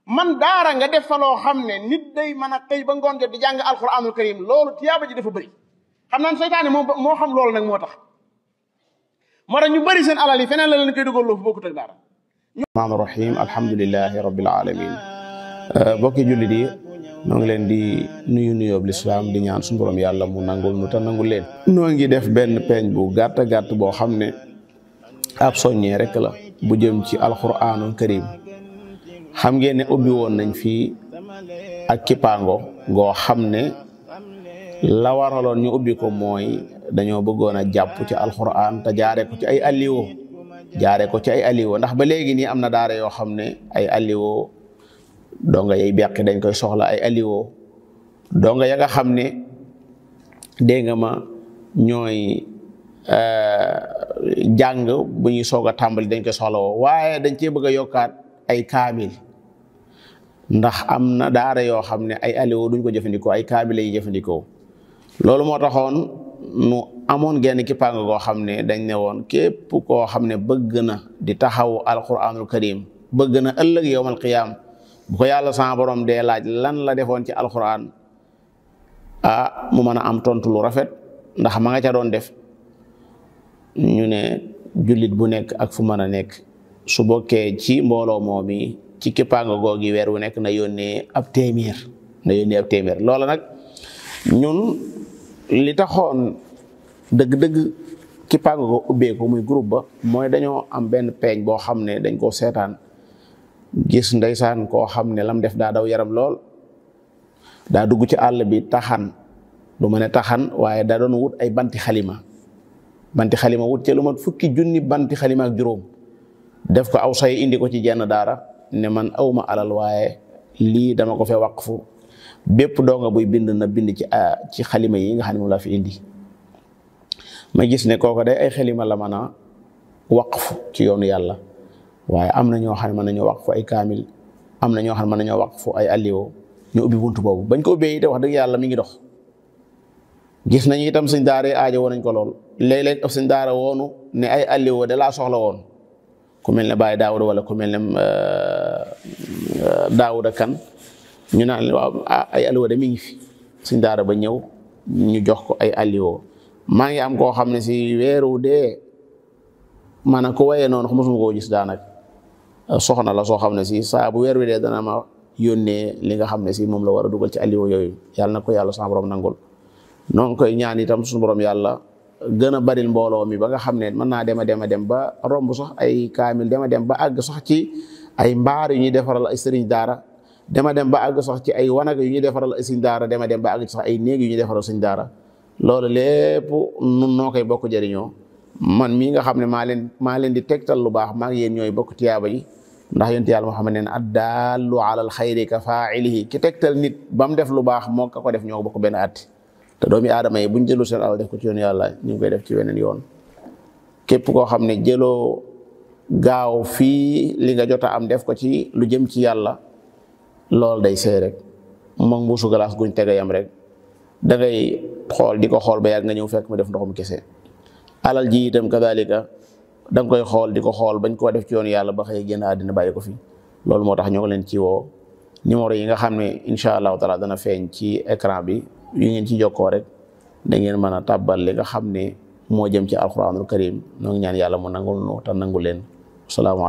man daara nga def fa loo xam ne nit day mën a xëy ba ngoon jot di jàng alquranul karim loolu tiyaaba ji dafa bëri xam naa seytaane moo xam loolu nag moo tax ñu bëri seen alal yi feneen la leen koy dugal loofu bokkut ak daara. rahmaani rahim alhamdulilahi rabbil alamin bokki jullit yi noo ngi leen di nuyoob lislaam di ñaan suñu borom yàlla mu nangul nu te nangul leen. noo ngi def benn peeñ bu gàtt gàtt boo xam ne ab soññee rek la bu jëm ci alquranul karim xam ngeen ne ubbi woon nañ fii ak kippaango goo xam ne la waraloon ñu ubbi ko mooy dañoo bëggoon a jàpp ci alquran te jaare ko ci ay alliwo ndax ba léegi nii am na daara yoo xam ne ay alliwo donga yay beqi dañ koy soxla ay alliwo donga ya nga xam ne dégg nga ma ñooy jàng bu ñuy soog a tàmbali dañ koy soxla woo waaye dañ cee bëgg a yokkaat ay kaamil ndax am na daara yoo xam ne ay alliwo duñ ko jëfandikoo ay kaamil lay jëfandikoo loolu moo taxoon nu amoon genn kippaanga goo xam ne dañ ne woon képp koo xam ne bëgg na di taxaw alquranul karim bëgg na ëllëg yowmal qiyaam bu ko yàlla sama borom dee laaj lan la defoon ci alquran mu mën a am tontu lu rafet ndax ma nga ca doon def ñu ne jullit bu nekk ak fu mën a nekk su bokkee ci mbooloo moomi ci kippaanga googi weer wu nekk na yónnee ab téeméer loola nag ñun li taxoon dëgg-dëgg kippaanga go ubbeeku muy groupe ba mooy dañoo am benn peeñ boo xam ne dañ koo seetaan gis ndeysaan koo xam ne lam def daa daw yaram lool daa dugg ci àll bi taxan du ma ne taxan waaye daa doon wut ay banti xalima wut ci lu mat fukki junni banti xalima ak juróom def ko aw say indi ko ci jenn daara ne man awma alal waaye lii dama ko fee waqfu bépp doonga buy bind na bind ci xalima yi nga xam ne moom laa fi indi ma gis ne kooko day ay xalima la mën a waqfu ci yoonu yàlla waaye am na ñoo xam ne mën nañoo waqfu ay kaamil am na ñoo xam ne mën nañoo waqfu ay alliwo ñu ubbi buntu boobu bañ ko ubbee wax dëgg yàlla mi ngi dox gis nañu itam sëñ daara aajo woon nañ ko lool léeg-léeg sëñ daara woonu ne ay alliwo da laa soxla woon ku mel ne Baye Daawuda wala ku mel ne Daawuda Kan ñu naan waaw ay alliwo de mi ngi fi sëñ daara ba ñëw ñu jox ko ay alliwo maa ngi am koo xam ne si weeru dee maanaam ko wayee noonu mosuma koo gis daanaka soxna la soo xam ne si saa bu weer wi dee dana ma yónnee li nga xam ne si moom la war a dugal ci alliwo yooyu yàlla na ko yàlla sama borom nangul noonu koy ñaan itam suñu borom yàlla gën a baril mbooloo mi ba nga xam ne mën naa dem ba romb sax ay kaamil dem ba àgg sax ci ay mbaar yu ñuy defaral ay sëriñ daara dem ba àgg sax ci ay wanag yu ñuy defaral ay sëriñ daara dem ba àgg sax ay néeg yu ñuy defaral sëriñ daara loolu lépp nun noo koy bokk jëriñoo man mii nga xam ne maa leen di tegtal lu baax maa ngi yéen ñooy bokk tiyaaba yi ndax yonent yàlla Muhammad nee na addaallu alal xayri ka faa'ilihi ki tegtal nit ba mu def lu baax moo ko def ñoo bokk benn atti te doomi aadama yi buñ jëlu seen alal def ko ci yoonu yàlla ñu ngi koy def ci weneen yoon képp koo xam ne jëloo gaaw fii li nga jot a am def ko ci lu jëm ci yàlla loolu day seey rek moom mbuusu galaas guñ tege yam rek da ngay xool di ko xool ba yàgg nga ñëw fekk mu def ndoxum kese alal ji itam kadalika da nga koy xool di ko xool bañ koo def ci yoonu yàlla ba xëy génn àddina bàyyi ko fi loolu moo tax ñoo ngi leen ci woo numéro yi nga xam ne incha allahu taala dana feeñ ci écran bi yu ngeen ci jokkoo rek da ngeen mën a tàbbal li nga xam ne moo jëm ci alquranul karim noo ngi ñaan yàlla mu nangul nu te nangu leen salaamaaleykum